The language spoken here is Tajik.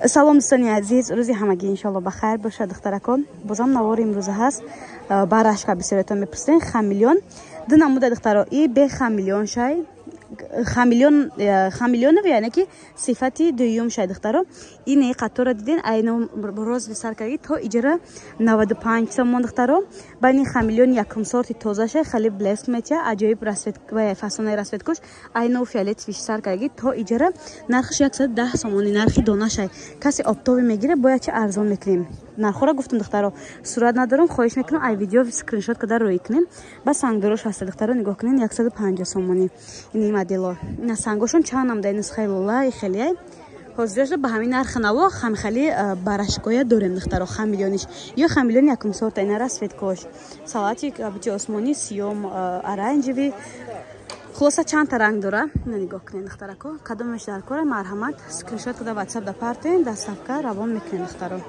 Салом, дӯстони азиз, рӯзи ҳамагӣ иншоалло ба хайр бошад. Духтаракон, бозам навори имрӯза ҳаст. Барашка бисёретон мепурсиден. Хамелеон ду намуда, духтаро, и бе хамелеон шай, хамелеон, хамелеонов, яъне ки сифати дуюм шай, духтаро. Ини қатора диден, айно розовый сар карди то иҷара 95 сомон, духтаро. Байни хамелеон якум сорти тоза шай, хеле блеск метия, аҷоиб фасонаи расцветкош, айно фиолетовый сар карди то иҷара нархаш 110 сомони, нархи дона шай. Касе оптовый мегира, бояд чи арзон мекунем. Нархҳоро гуфтам, духтаро, сурат надорам, хоҳиш мекунам, ай видео скриншот када рӯй кунем. Ба сангдорош ҳаста, духтаро, нигоҳ кунем, 150 сомони ини модело. Ина сангошон чанд намудаи нусхаи лола хеле ҳозирашда. Ба ҳамин нархи наво хамхали барашкоя дорем, духтаро, хамелеониш ё хамелеон якум сорта, ина расцветкош, салати кабути осмонӣ, сиём, оранжевый, хулоса чандта ранг дора. Ина нигоҳ кунед, духтарако, кадомеш дар кора, марҳамат, скриншот када ватсап да партоен, доставка равон мекунем, духтаро.